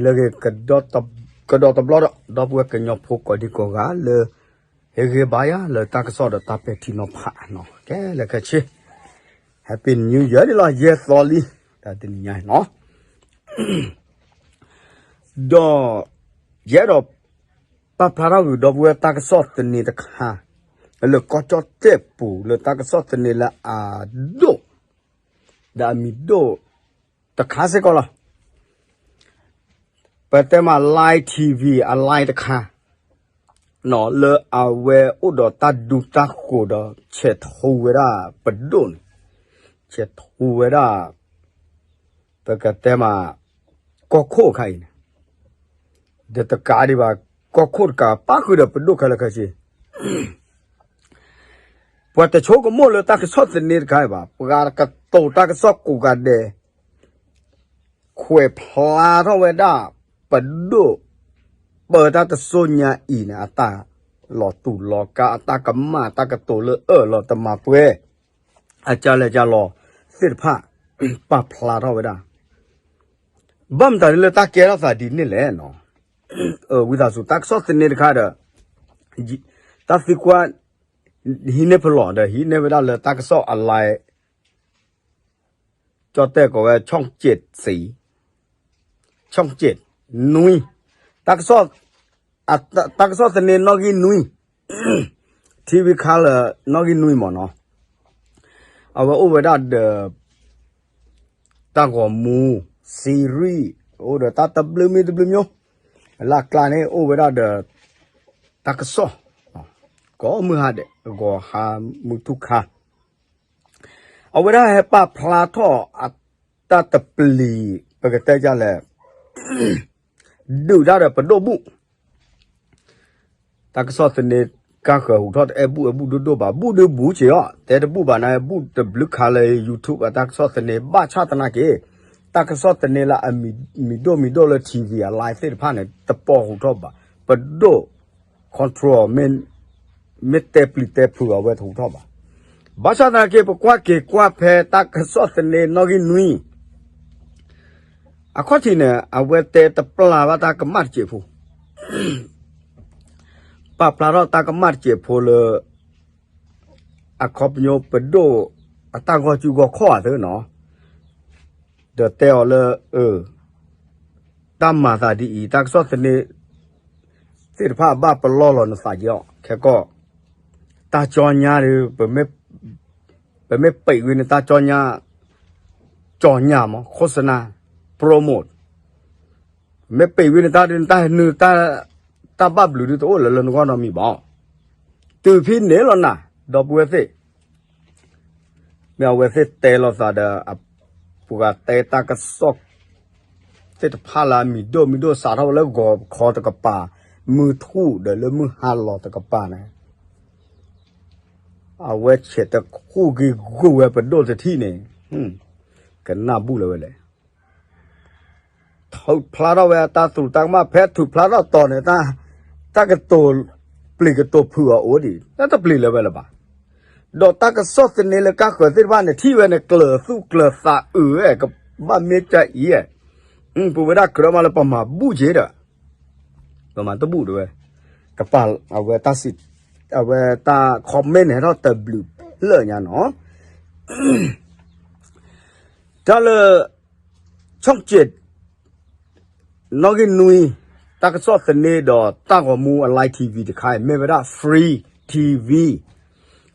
လၢဂ့ၤ ကဒီးတဘျီဒီး ဒီပုၢ်ဝဲၢ်ကညီဖိကိးဒံကိးဂၤလၢ ဟ့ၣ်ဂံၢ်ဘါယၤလၢတၢ်ကစီၣ်ဒီးတၢ်ပဲာ်ထံနီၤဖးနီၤ ခဲလၢာ်ခဲဆ့ Happy New Year န့ၣ်လီၤ ယဲၢ်သီလံ တၢ်တနံၤညါနီၤ ဒီး ယအဲၣ်ဒိး ပာ်ဖျါထီၣ်ဂ့ၤဒီပုၢ်ဝဲၢ်တၢ်ကစီၣ်သန့တခါ လၢကီၢ်ကၠီၣ်တဲၣ်ပူၤလၢတၢ်ကစီၣ်သန့လၢအဒိၣ် ဒီးအမံၤဒိၣ်တခါစ့ၢ်ကီးလီၤ. ပတဲမး Line TV အ line တခါ လၢအဝဲအိၣ်ဒီးတၢ်ဒူတၢ်ဃိၤဒီး ဆဲးထူဝဲဒၣ်ပဒိၣ်န့ၣ် ဆဲးထူဝဲဒၣ် ပကတဲမး ကီၢ်ခိၣ်အခါအံၤန့ၣ် ဒီးတကးဒံးဘၣ် ကီၢ်ခိၣ်တကး ပၣ်ဃုာ်ဒီးပဒိၣ်ခဲလၢာ်ခဲဆ့ ပှၤတဆိကမိၣ်လၢတၢ်ကစီၣ်သန့တခါအံၤဘၣ် ပှၤကတိၤတၢ်ကစီၣ်ကိးဂၤဒဲး ခွဲးဖျါထီၣ်ဝဲဒၣ် ပဒိၣ် ပၢတၢ်တစိၤညါအံၤန့ၣ် အတၢ်လီၤတူာ်လီၤကာ် အတၢ်ကမၣ် တၢ်ကတိၤလၢအၢၣ်လီၤတမၤပှဲၤ အကၢ်လဲၤကၢ်လီၤသ့ၣ်တဖၣ် ပာ်ဖျါထီၣ်ဝဲဒၣ် ဘၣ်မတၤဒ်လၢတၢ်ကဲထီၣ်သးဒ်န့ၣ်လဲၣ်နီၤ ဝံသးစူၤ တၢ်ကစီၣ်သန့တခါဒီး တၢ်သံကွၢ် ဟံးန့ၢ်ဖလီၢ်ဒီး ဟံးန့ၢ်ဝဲဒၣ်လၢတၢ်ကစီၣ်အ line ကၠီၣ်တဲၣ်ကိးဝဲ ช่องเจ็ดสี ช่องเจ็ด နွံ တၢ်ကစီၣ် တၢ်ကစီၣ်သန့နီၣ်ဂံၢ်နွံ ထံဝံခါလၢ နီၣ်ဂံၢ်နွံမ့ၢ်နီၤ အဝဲအိၣ်ဝဲဒၣ်ဒီး တၢ်ဂီၤမူ series အိၣ်ဒီးတၢ်တဘျုးမံၤတဘျုးမံၤ လၢအကျါန့ၣ် အိၣ်ဝဲဒၣ်ဒီး တၢ်ကစီၣ် ကိးမုၢ်ဟါဒဲး ဂီၤဟါမုၢ်ထူၣ်ခါ အဝဲဒၣ်ဟဲပာ်ဖျါထီၣ်အတၢ်တပျံၤ ပကတဲဒ်လဲၣ် ဒုးတၢ်ဒီးပဒိၣ်ဘူၣ် တၢ်ကစီၣ်သန့ ကါဃၢၤဟူးထီၣ်တအဲၣ်ဘူၣ်အဲၣ်ဘူၣ်ဒိၣ်ဒိၣ်ဘၣ် ဘူၣ်ဒုးဘူၣ်က့ၤအီၤ တဲတဘူၣ်ဘၣ်န့ၣ် ဘူၣ်တဘျုးခါလၢ YouTube အတၢ်ကစီၣ်သန့ ဘၣ်ဆၣ်သနာ်က့ တၢ်ကစီၣ်သန့လၢအမံၤဒိၣ်မံၤဒိၣ်လၢ ထံဝံ အ line သ့ၣ်တဖၣ်န့ၣ် တပိာ်ဟူးထီၣ်ဘၣ် ပဒိၣ် control မ့ၢ်တဲပျံၤတဲဖုးအဝဲတဟူးထီၣ်ဘၣ်. ဘၣ်ဆၣ်သနာ်က့ ပကွၢ်က့ၤကွၢ်ဖဲတၢ်ကစီၣ်သန့နီၣ်ဂံၢ်နွံ အခီၣ်ထံးန့ၣ် အဝဲတဲတပျၢ်ဘၣ်တၢ်ကမၣ်တစဲးဖိ ပာ်ဖျါထီၣ်တၢ်ကမၣ်တစဲးဖိလၢ အခီပညီပဒိၣ်အတၢ်ဂီၢ်စုဂီၢ်ခီၣ်အသးနီၤ ဒီးတဲအီၤလၢ တၢ်မၤသးဒ်အံၤ တၢ်ကစီၣ်သန့ သ့ၣ်တဖၣ်ဘၣ်ပလီၢ်လီၤနသးက့ၤအီၤ ခဲကီၢ် တၢ်ကၠီညါဒီး ပမ့ၢ်ပံးဝံၤန့ၣ် တၢ်ကၠီညါ ကၠီညါမး โฆษณา promote မ့ၢ်ပံးဝံၤန့ၣ် တၢ်ဒုး တၢ်ဟဲနုာ် တၢ်ဘၣ်ဘျုးဒုးတအိၣ်လၢၤလၢနဂီၢ်နီတမံၤဘၣ်. တုၤဖဲန့ၣ်လီၤနၤ ဒီပုၢ်ဝဲၢ်သ့ၣ် မ့ၢ်အဝဲသ့ၣ်တဲလိာ်သးဒီး ပှၤတဲတၢ်ကစီၣ်သ့ၣ်တဖၣ်လၢအမံၤဒိၣ်မံၤဒိၣ်စးထီၣ်ဝဲလၢဂီၤခီတကပၤ မုၢ်ထူၣ်ဒီးလၢမုၢ်ဟါလီၤတကပၤန့ၣ် အဝဲဆဲးတဃူက့ၤဂုာ်ဝဲပဒိၣ်တထံၣ်န့ၣ် ကနၣ်ဘူၣ်လၢၤဝဲလဲၣ် ထုးဖျါထီၣ်ဝဲတၢ်သရူးတၢ်ကမၣ် ဖဲထုးဖျါထီၣ်တီၤန့ၣ် တၢ်ကတိၤပျံၤကတိၤဖုးအီၤအိၣ်ဒံး တၢ်တပျံၤလၢၤဝဲလၢၤဘၣ်. ဒီးတၢ်ကစီၣ်သန့လၢကါဃၢၤသ့ၣ်တဖၣ်န့ၣ် ထံၣ်ဝဲန့ၣ် ကျၢၤသူၣ်ကျၢၤသးအုးဝဲ ကဘၣ်မ့ၢ်တၢ်အံၤ ပဝဲဒၣ်ကြၢးမးလၢပမၤဘူၣ်က့ၤဒီး ပမၤတဘူၣ်တဝဲ ကပာ်အဝဲတၢ်စံး အဝဲတၢ် comment န့ၣ် ဟဲထီၣ်တဘျုးဖျၢၣ်ညါနီၤ တၢ်လၢ ช่องเจ็ด နီၣ်ဂံၢ်နွံ တၢ်ကစီၣ်သန့ဒီးတၢ်ဂီၤမူအ Line TV တခါအံၤ မ့ၢ်ဝဲဒၣ် Free TV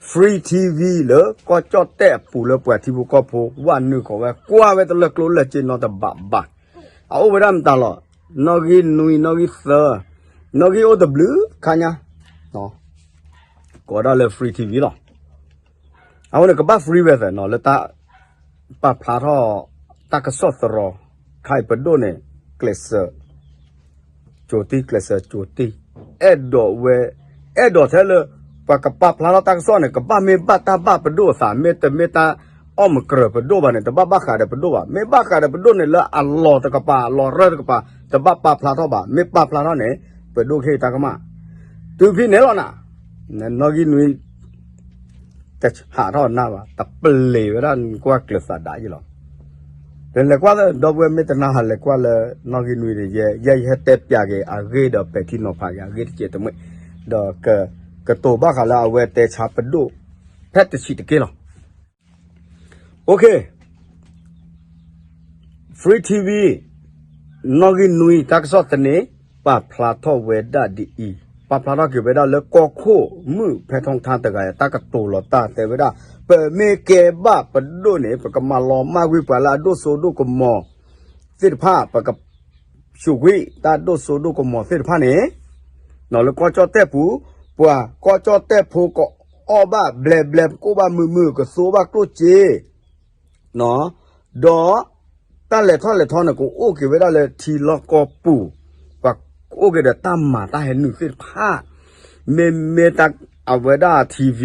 Free TV လၢကီၢ်ကၠီၣ်တဲၣ်အပူၤလၢပှၤထံဖိကီၢ်ဖိ ဝဲနုာ်ဃီၤဝဲ ကွၢ်ဝဲတလၢကျိလၢစ့နီတဘးဘၣ်. အအိၣ်ဝဲဒၣ်မတၤလီၤ. နီၣ်ဂံၢ်နွံ နီၣ်ဂံၢ်သၢ နီၣ်ဂံၢ်အိၣ်တဘျုးခါညါ ကိးဒၣ်လၢ Free TV လီၤ. အဃိန့ၣ် ကဘၣ် free ဝဲသ့ၣ်နီၤ လၢတၢ်ပာ်ဖျါထီၣ် တၢ်ကစီၣ်သရီ ခါအံၤပဒိၣ်န့ၣ် ကျဲးစၢး ကၠိတံၢ် ကျဲးစၢးကၠိတံၢ် အဲၣ်ဒိးဝဲ အဲၣ်ဒိးထဲလၢ ပှၤကပာ်ဖျါထီၣ်တၢ်ကစီၣ်န့ၣ် ကဘၣ်မ့ၢ်ဘၣ်တၢ်ဘၣ်ပဒိၣ်အသး မ့တမ့ၢ်တၢ်အီၣ်မုၢ်ကြၢးပဒိၣ်ဘၣ်န့ၣ် တဘၣ်ဘၣ်ဃးဒီးပဒိၣ်ဘၣ်. မ့ၢ်ဘၣ်ဃးဒီးပဒိၣ်န့ၣ် လၢအလီၢ်တကပၤ အလီၢ်ရၢၢ်တကပၤ တဘၣ်ပာ်ဖျါထီၣ်ဘၣ်. မ့ၢ်ပာ်ဖျါထီၣ်န့ၣ် ပဒိၣ်ကဟ့ၣ်တၢ်ကမၣ် တုၤဖဲန့ၣ်လီၤနၤ နီၣ်ဂံၢ်နွံ တဟးထီၣ်နၢ်ဘၣ် တပျံၤဝဲဒၣ်နကွၢ်ကျၢၤသးဒၣ်ယလီၤ. လဲၤကွၢ်လၢ ဒီပုၢ်ဝဲၢ်မ့ၢ်တနၢ်ဟးလဲၤကွၢ်လၢနီၣ်ဂံၢ်နွံန့ၣ် ယဲယဟဲတဲပၠးက့ၤအဂ့ၢ်ဒီးပဲာ်ထံနီၤဖးက့ၤအဂ့ၢ်တစဲးတမှဲၣ်, ဒီးက ကတိၤဘၣ်ဃးလၢအဝဲတဲဆါပဒိၣ် ဖဲတဆံးတက့ၢ်လီၤ. OK, Free TV, နီၣ်ဂံၢ်နွံ တၢ်ကစီၣ်သန့ ပာ်ဖျါထီၣ်ဝဲဒၣ်ဒ်အံၤ, ပာ်ဖျါထီၣ်က့ၤဝဲဒၣ်လၢကီၢ်ခိၣ်မုၣ်ဖဲထီထါတဂၤအတၢ်ကတိၤလီၤတၢ်တဲဝဲဒၣ်, ပမ့ၢ်ကဲဘၣ်ပဒိၣ်န့ၣ် ပကမၤလီၤမၢ်ကွံာ်ပှၤလၢအဒိၣ်စိဒိၣ်ကမီၤသ့ၣ်တဖၣ်, ပက ဆူးကွံာ်တၢ်ဒိၣ်စိဒိၣ်ကမီၤသ့ၣ်တဖၣ်န့ၣ်, လၢကီၢ်ကၠီၣ်တဲၣ်ပူၤ, ပှၤကီၢ်ကၠီၣ်တဲၣ်ဖိကအီၣ်ဘၣ်ဘျဲဘျဲ ပကိၣ်ဘၣ်မုာ်မုာ် ကသူဘၣ်ကျိၣ်စ့, ဒီးတၢ်လဲၤထီၣ်လဲၤထီန့ၣ် ကအိၣ်က့ၤဝဲဒၣ်လၢထံလီၢ်ကီၢ်ပူၤ, ပှၤကအိၣ်က့ၤဒီးတၢ်မၤတၢ်ဟဲနုာ်သ့ၣ်တဖၣ်, မ့မ့ၢ်တၢ်အဝဲဒၣ် TV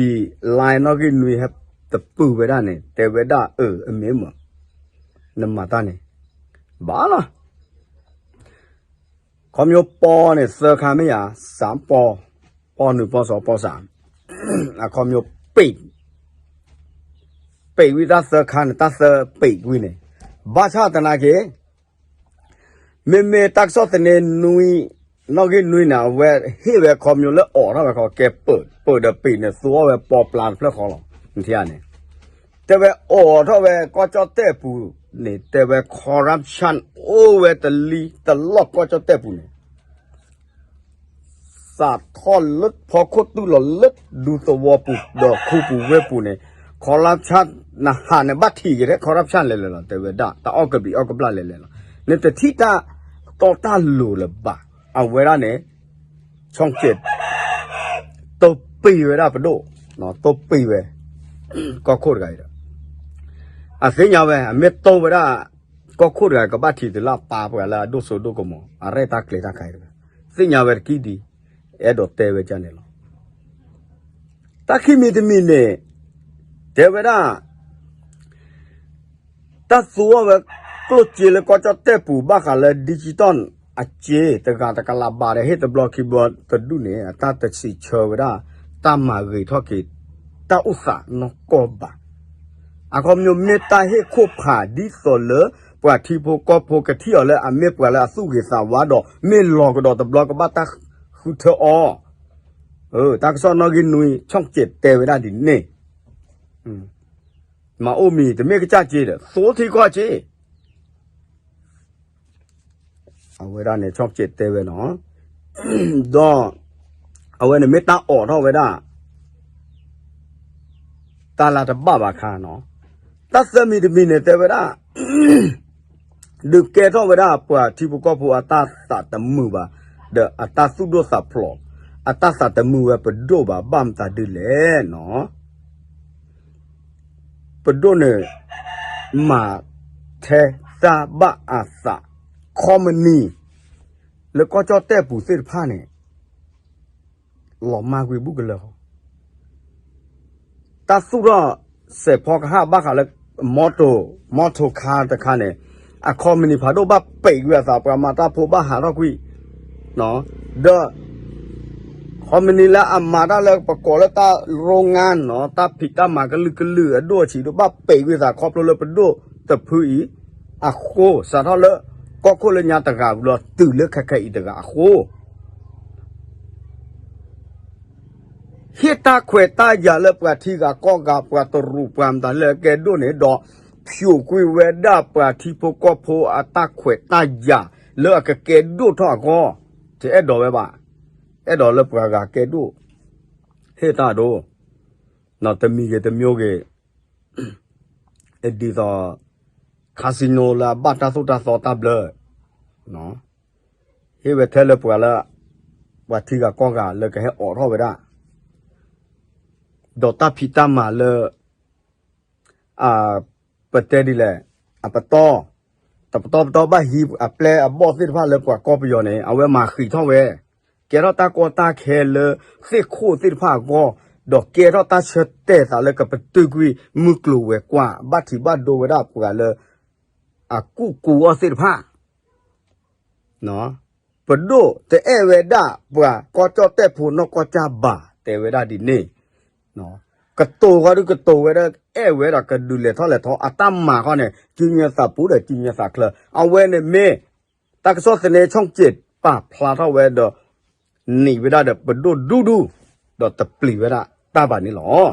line နီၣ်ဂံၢ်နွံဟဲတပုာ်ဝဲဒၣ်န့ၣ် တဲဝဲဒၣ်အၢ အမ့ၢ်မး နမၤတၢ်န့ၣ် ဘၣ်လီၤ. ခီဖျိပီန့ၣ် သၢခါမ့ၢ်ဧါ, စးပီ, ပီနုာ်ပီစီၤပီစး, အခီဖျိပ့း, ပ့းဝံၤတၢ်သၢခါန့ၣ် တၢ်သၢပ့းဝံၤန့ၣ်, ဘၣ်ဆၣ်သနာ်က့ မ့မ့ၢ်တၢ်ကစီၣ်သန့နွံ, နီၣ်ဂံၢ်နွံန့ၣ် အဝဲဟ့ၣ်ဝဲခီဖျိလၢအိးထီၣ်ဝဲခီ ကဲပၢၢ်, ပၢၢ်ဒီးပ့းန့ၣ် သူအီၣ်ဝဲပီပျါတဖျၢၣ်ဃီလီၤ. နထံၣ်ဧါန့ၣ်, တဲဝဲအိးထီၣ်ဝဲကီၢ်ကၠီၣ်တဲၣ်ပူၤန့ၣ် တဲဝဲ corruption အိၣ်ဝဲတလံတလီၢ်ကီၢ်ကၠီၣ်တဲၣ်ပူၤန့ၣ် စးထီၣ်လၢဖီခိၣ်တူၢ်လီၤလၢဒူသဝီပူၤဒီးခူပူၤဝ့ၢ်ပူၤန့ၣ်, corruption နဟးန့ၣ်ဘၣ်ထံးက့ၤထဲ corruption လဲၤလဲၤလီၤ တဲဝဲဒၣ် တၢ်အီၣ်ကဘျံးအီၣ်ကဘျၣ်လဲၤလဲၤလီၤ. နတထံၣ်တၢ်တီတၢ်လိၤလၢၤဘၣ်. အဝဲဒၣ်န့ၣ် ဆီၣ်ကၠဲး တိပ့ၤဝဲဒၣ်ပဒိၣ်, တိပ့ၤဝဲ ကီၢ်ခိၣ်တဂၤအံၤဒီး အသ့ၣ်ညါဝဲ အမ့ၢ်တိဝဲဒၣ် ကီၢ်ခိၣ်တဂၤ ကဘၣ်ထံးတုၤလၢအပာ်ပှၤလၢအဒိၣ်စိဒိၣ်ကမီၤ အရဲၣ်တၢ်ကျဲၤတၢ်ခါအံၤတဂၤ, သ့ၣ်ညါဝဲတကံၢ်ဒံး, အဲၣ်ဒိးတဲဝဲဒ်န့ၣ်လီၤ. တၢ်ခံမံၤတမံၤန့ၣ် တဲဝဲဒၣ် တၢ်သူအီၣ်ဝဲကျိၣ်စ့လၢကီၢ်ကၠီၣ်တဲၣ်ပူၤ ဘၣ်ဃးလၢ digital အစ့ တဂၤတကလးဘးဒီး ဟ့ၣ်တဘျီခံဘျီတဒူၣ်န့ၣ် အတၢ်တစံးဆၢဝဲဒၣ် တၢ်မၤဂ့ၤထီၣ်က့ၤ တၢ်အိၣ်သးနီၢ်ကီၢ်ဘၣ်. အခီပညီမ့ၢ်တၢ်ဟ့ၣ်ခိၣ်ဖးဒ်သိးလၢ ပှၤထံဖိကီၢ်ဖိကထံၣ်အီၤလၢအမ့ၢ်ပှၤလၢအသူၣ်ဂ့ၤသးဝါဒီး မ့ၢ်လီၤကဒီးတဘျီကဘၣ်တၢ်ဃုထၢအီၤ, တၢ်ကစီၣ်နီၣ်ဂံၢ်နွံ ဆီၣ်ကၠဲးတဲဝဲဒၣ်ဒ်န့ၣ်, မၤအိၣ်မံၤ တမ့ၢ်ကစၢ်စ့ဒီး သိထံကီၢ်စ့ အဝဲဒၣ်န့ၣ် ဆီၣ်ကၠဲးတဲဝဲနီၤ, ဒီး အဝဲန့ၣ်မ့ၢ်တၢ်အိးထီၣ်ဝဲဒၣ် တၢ်လၢတဘၣ်ဘၣ်ခါနီၤ, တၢ်သၢမံၤတမံၤန့ၣ် တဲဝဲဒၣ် ဒုးကဲထီၣ်ဝဲဒၣ်ပှၤထံဖိကီၢ်ဖိအတၢ်သးတမုာ်ဘၣ်, ဒီးအတၢ်သူၣ်ဒိၣ်သးဖျိး, အတၢ်သးတမုာ်ဝဲပဒိၣ်ဘၣ် ဘၣ်မတၤဒ်လဲၣ်နီၤ ပဒိၣ်န့ၣ် မၤထဲတၢ်ဘၣ်အသး ခီမနံၤ လၢကီၢ်ကၠီၣ်တဲၣ်ပူၤသ့ၣ်တဖၣ်န့ၣ် လီၤမၢ်ကွံာ်ဘူၣ်ကလၢာ်ဃီ တၢ်သူၣ်ထီၣ်စဲးဖီကဟၣ်ဘၣ်ဃးလၢ မီထိၣ်, မီထိၣ်ခါတခါန့ၣ် အခီမနံၤဖးဒိၣ်ဘၣ်ပဲာ်ကွံာ်အသး ပှၤမၤတၢ်ဖိဘၣ်ဟးထီၣ်ကွံာ်, ဒီး ခီမနံၤလၢအမၤတၢ်လၢပကိးလၢတၢ်ရိငါနီၤ တၢ်ဖံးတၢ်မၤကလုာ်ကလုာ်အဒိၣ်အဆံးဒိၣ် ဘၣ်ပဲာ်ကွံာ်အသးခီဖျိလၢပဒိၣ်တဖုအံၤ အဃိ စးထီၣ်လၢ ကီၢ်ခိၣ်လၢညါတဂၤဘျီ တုၤလၢခဲခဲအံၤတဂၤအဃိ ဟ့ၣ်တၢ်ခွဲးတၢ်ယာ်လၢပှၤထံဂၤကီၢ်ဂၤ ပှၤတရူးပှၤမတၤလၢအကဲဒိၣ်န့ၣ်ဒီး ဖျိးကွံာ်ဝဲဒၣ်ပှၤထံဖိကီၢ်ဖိအတၢ်ခွဲးတၢ်ယာ်လၢအကကဲဒိၣ်ထီၣ်အဂီၢ်, တအဲၣ်ဒိးဝဲဘၣ်, အဲၣ်ဒိးလၢပှၤဂၤကဲဒိၣ်, ဟ့ၣ်တၢ်ဒိၣ်, တမံၤဂ့ၤတမံၤဂ့ၤ ဒ်သိး casino လၢအဘၣ်တၢ်သိၣ်တၢ်သီတၢ်ဘျၢ ဟ့ၣ်ဝဲထဲလၢပှၤလၢ ပှၤထံဂၤကီၢ်ဂၤလၢကဟဲအိးထီၣ်ဝဲဒၣ်, ဒီးတၢ်ဖံးတၢ်မၤလၢ အ ပတဲဒ်လဲၣ်, အပတီၢ်, တပတီၢ်ပတီၢ်ဘၣ်ဟံးအပျဲၢ်အဘီၣ်သ့ၣ်တဖၣ်လၢပှၤကီၢ်ပယီၤန့ၣ် အဝဲမၤဃံးထီၣ်ဝဲ, ကဲထီၣ်တၢ်ကီတၢ်ခဲလၢသ့ၣ်ခိၣ်သ့ၣ်တဖၣ်အဂီၢ်, ဒီးကဲထီၣ်တၢ်ဆၢတဲာ်သးလၢကပတုာ်ကွံာ်မုၢ်ကျိၤဝဲၤကွာ် ဘၣ်ထံးဘၣ်ဒိဝဲဒၣ်ပှၤလၢ အကူၣ်ကူအီၣ်သ့ၣ်တဖၣ် ပဒိၣ်တအဲၣ်ဝဲဒၣ်ပှၤကီၢ်ကၠီၣ်တဲၣ်ဖိနီၢ်ကီၢ်ကၢ်ဘၣ် တဲဝဲဒၣ်ဒ်န့ၣ်, ကတိၤဃီဒုးကတိၤဝဲဒၣ် အဲၣ်ဝဲဒၣ်ကဒုးလဲၤထီၣ်လဲၤထီ အတၢ်မၤဃီန့ၣ် ကံညါသးပူၤဒီးကံညါသးချၢ အဝဲန့ၣ်မ့ၢ် တၢ်ကစီၣ်သန့ ช่องเจ็ด ပာ်ဖျါထီၣ်ဝဲဒီး နံၤဝဲဒၣ်ဒီးပဒိၣ်ဒူဒူ ဒီးတပျံၤဝဲဒၣ်တၢ်ဘၣ်န့ၣ်လီၤ.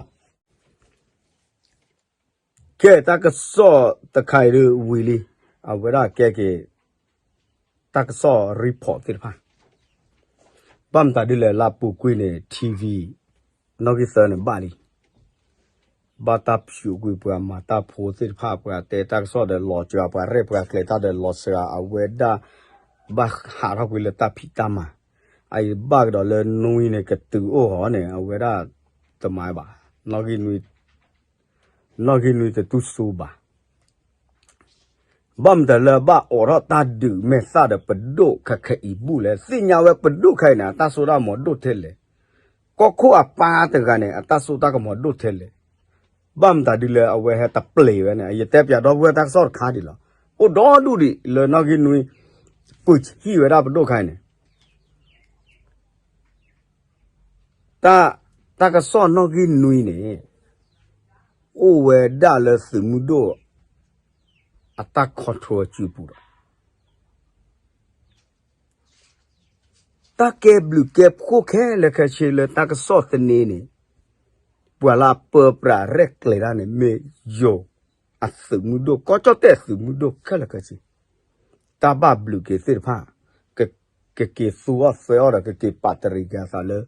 ကဲတၢ်ကစီၣ်တခါအံၤဒုးဝံၤလံ, အဝဲဒၣ်ကဲက့ၤ တၢ်ကစီၣ် report သ့ၣ်တဖၣ်, ဘၣ်မတၤဒ်လဲၣ် လၢပူၤကွံာ်န့ၣ် ထံဝံၤ နီၣ်ဂံၢ်သၢန့ၣ် ဘၣ်လံ, ဘၣ်တၢ်ဖၠူးကွံာ်ပှၤမၤတၢ်ဖိသ့ၣ်တဖၣ် ပှၤတဲတၢ်ကစီၣ်ဒီးလီၤစှၤ ပှၤရဲၣ်ပှၤကျဲၤတၢ်ဒီးလီၤစှၤ အဝဲဒၣ် ဘၣ်ဟးထီၣ်ကွံာ်လၢတၢ်ဖံးတၢ်မၤ, အအံၤဘၣ်ကဒီးလၢနွံန့ၣ် ကတုၤအိၣ်ဃီန့ၣ် အဝဲဒၣ်တမၤဘၣ်, နီၣ်ဂံၢ်နွံတတူၢ်စူဘၣ် ဘၣ်မတၤလၢဘၣ်အိးထီၣ်တၢ်ဒုးမဲာ်သၣ်ဒီးပဒိၣ်ခဲခဲအံၤဘူၣ်လဲၣ်, သ့ၣ်ညါဝဲပဒိၣ်ခဲအံၤန့ၣ် အတၢ်စိတၢ်ကမီၤဒိၣ်ထဲလဲၣ်, ကီၢ်ခိၣ်အပၢ်တဂၤန့ၣ် အတၢ်စိတၢ်ကမီၤဒိၣ်ထဲလဲၣ်, ဘၣ်မတၤဒ်လၢအဝဲဟဲတပျံၤဝဲန့ၣ် ယတဲပၠးဒီပုၢ်ဝဲၢ်တၢ်ကစီၣ်တခါဒံးလီၤ, အိၣ်ဒီဒူၣ်ဒံးလၢနီၣ်ဂံၢ်နွံ ပၢဆံၣ်ဝဲဒၣ်ပဒိၣ်ခဲအံၤန့ၣ် တၢ်ကစီၣ်နီၣ်ဂံၢ်နွံန့ၣ် အိၣ်ဝဲဒၣ်လၢသုးမုၢ်ဒိၣ် အတၢ် control စုပူၤဒီး တၢ်ကဲဘျုးကဲဖှိၣ်ခဲလၢာ်ခဲဆ့လၢတၢ်ကစီၣ်သန့န့ၣ် ပှၤလၢအပၢပြးရဲၣ်ကျဲၤတၢ်န့ၣ် မ့ၢ်ယိၤအသုးမုၢ်ဒိၣ် ကီၢ်ကၠီၣ်တဲၣ်သုးမုၢ်ဒိၣ်ခဲလၢာ်ခဲဆ့, တၢ်ဘၣ်ဘျုးက့ၤသ့ၣ်တဖၣ် ကက့ၤသူအီၣ်သၢအီၣ်ဒီး ကက့ၤပာ်တရံးက့ၤအသးလၢ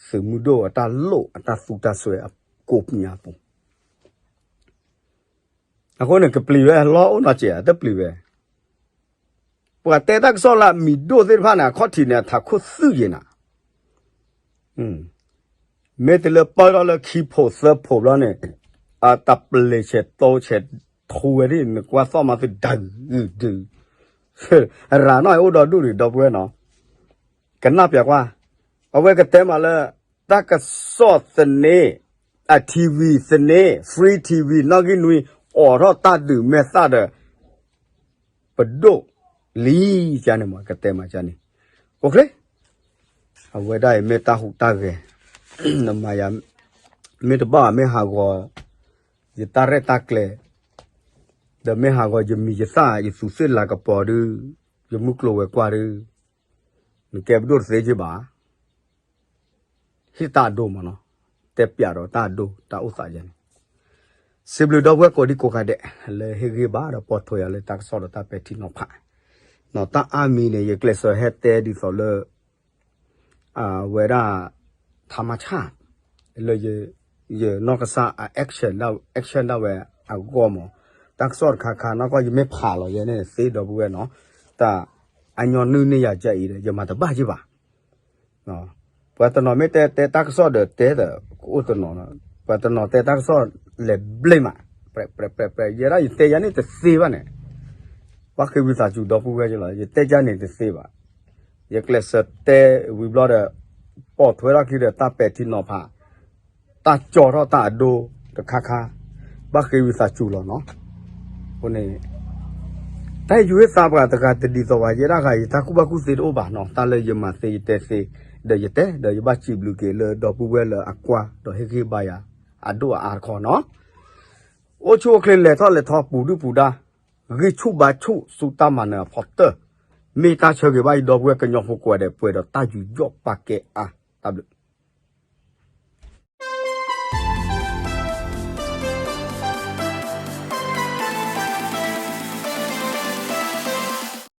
သုးမုၢ်ဒိၣ်အတၢ်လိၣ်အတၢ်သူတၢ်စွဲအကိးပညါပူၤ အဃိန့ၣ် ကပျံၤဝဲလီၤအိၣ်နီတစဲး တပျံၤဝဲ, ပှၤတဲတၢ်ကစီၣ်လၢအမံၤဒိၣ်သ့ၣ်တဖၣ်န့ၣ် အခီၣ်ထံးန့ၣ် အထးခိၣ်သုးယဲၢ်နၤ, မ့ၢ်တလၢပၢထီၣ်လၢခံဖိးသၢဖိးဘျီန့ၣ် အတပျ့ၤဆဲးတိဆဲးထူဝဲဒၣ် နကွၢ်သီၣ်မၤသုဒုးဒုး ရၤနီၣ်အံၤအိၣ်ဒီဒူၣ်ဒံး ဒီပုၢ်ဝဲၢ်နီၤ, ကနၣ်ပၠးကွၢ်, အဝဲကတဲမးလၢ တၢ်ကစီၣ်သန့ အ ထံဝံၤသန့ free ထံဝံၤ နီၣ်ဂံၢ်နွံ အိးထီၣ်တၢ်ဒုးမဲာ်သၣ်ဒီး ပဒိၣ်လံ, ကန့ၣ်မ့ၢ်ကတဲမးကန့ၣ်, အိၣ်ချ့, အဝဲဒၣ်အံၤမ့ၢ်တၢ်ဟူးတၢ်ဂဲၤ, နမၤယၤ, မ့ၢ်တဘၣ်မ့ၢ်ဟးဂီၤ ယတၢ်ရဲၣ်တၢ်ကျဲၤ, ဒီးမ့ၢ်ဟးဂီၤယမံၤယသၣ် ယသူးသ့ၣ်လၤကပီၤဒုး, ယမုၢ်ကျိၤဝဲၤကွာ်ဒုး, နကဲပဒိၣ်တသ့က့ဘၣ် ဟ့ၣ်တၢ်အဒိမးနီၤ, တဲပၠးဒီးတၢ်အဒိ တၢ်အိၣ်သးယဲန့ၣ်, စံးဘျုးဒီပုၢ်ဝဲၢ်ကိးဒံကိးဂၤဒဲး လၢဟ့ၣ်ဂံၢ်ဘါဒီးပိာ်ထွဲယၤလၢတၢ်ကစီၣ်ဒီးတၢ်ပဲာ်ထံနီၤဖး, နီၤတၢ်အါမံၤန့ၣ် ယကျဲးစၢးဟဲတဲဒ်သိးလၢ အဝဲဒၣ် ထးမဆၣ် လၢ ယနီၢ်ကစၢ်အ action ဒၣ် action ဒၣ်ဝဲအဂီၢ်မး, တၢ်ကစီၣ်တခါခါနီၢ်ကီၢ် ယမ့ၢ်ဖးလီၤယဲန့ၣ်သ့ဒီပုၢ်ဝဲၢ်နီၤ, တၢ်အညီနုၢ်န့ၢ်ယၤကဲအံၤဒီး ယမၤတဘၣ်က့ဘၣ် ပှၤတနီၤမ့ၢ်တဲတဲတၢ်ကစီၣ်ဒီးတဲဒီး ကအိၣ်တနီၤ, ပှၤတနီၤတဲတၢ်ကစီၣ်လဲၤဘျ့မး, ပြဲးပြဲးပြဲးပြဲး ယဲဒၣ်ယတဲယၤန့ၣ်တသ့ဘၣ်န့ၣ်, ဘၣ်ဃ့ဝံသးစူၤဒီပုၢ်ဝဲၢ်က့လီၤ, ယတဲယၤန့ၣ်တသ့ဘၣ်, ယကျဲးစၢးတဲဝံၤဘျီဒီး ပိာ်ထွဲထီၣ်ခံဒီးတၢ်ပဲာ်ထံနီၤဖး, တၢ်ကၠီထီၣ်တၢ်အဒိတခါခါ, ဘၣ်ဃ့ဝံသးစူၤလီၤနီၤ, အဃိန့ၣ် တၢ်ဟ့ၣ်ကူၣ်ဟ့ၣ်သးပှၤတဂၤတဒ်သိးဘၣ် ယဲဒၣ်ဂၤယတၢ်ကူၣ်ဘၣ်ကူၣ်သ့တအိၣ်ဘၣ်နီၤ, တၢ်လၢယမၤသ့ယတဲသ့, ဒီးယတဲ ဒီးယဘၣ်စံးဘျုးက့ၤလၢဒီပုၢ်ဝဲၢ်လၢအကွၢ်ဒီးဟ့ၣ်ဂံၢ်ဘါယၤ အဒိၣ်အအါတခီနီၤ, အိၣ်ဆူၣ်အိၣ်ချ့လဲၤထီၣ်လဲၤထီပူၤဒုၣ်ပူၤဒါ, ဂံၢ်ဆူၣ်ဘါဆူၣ်ဆူတၢ်မၤနၢၤအဖီတၢၢ်, မ့ၢ်တၢ်ဆၢဂ့ၤဘၣ်ယဒီပုၢ်ဝဲၢ်ကညီဖိကိးဂၤဒဲး ပှဲၤဒီးတၢ်ယူးယီၣ်ပာ်ကဲအါ, တၢ်ဘျုး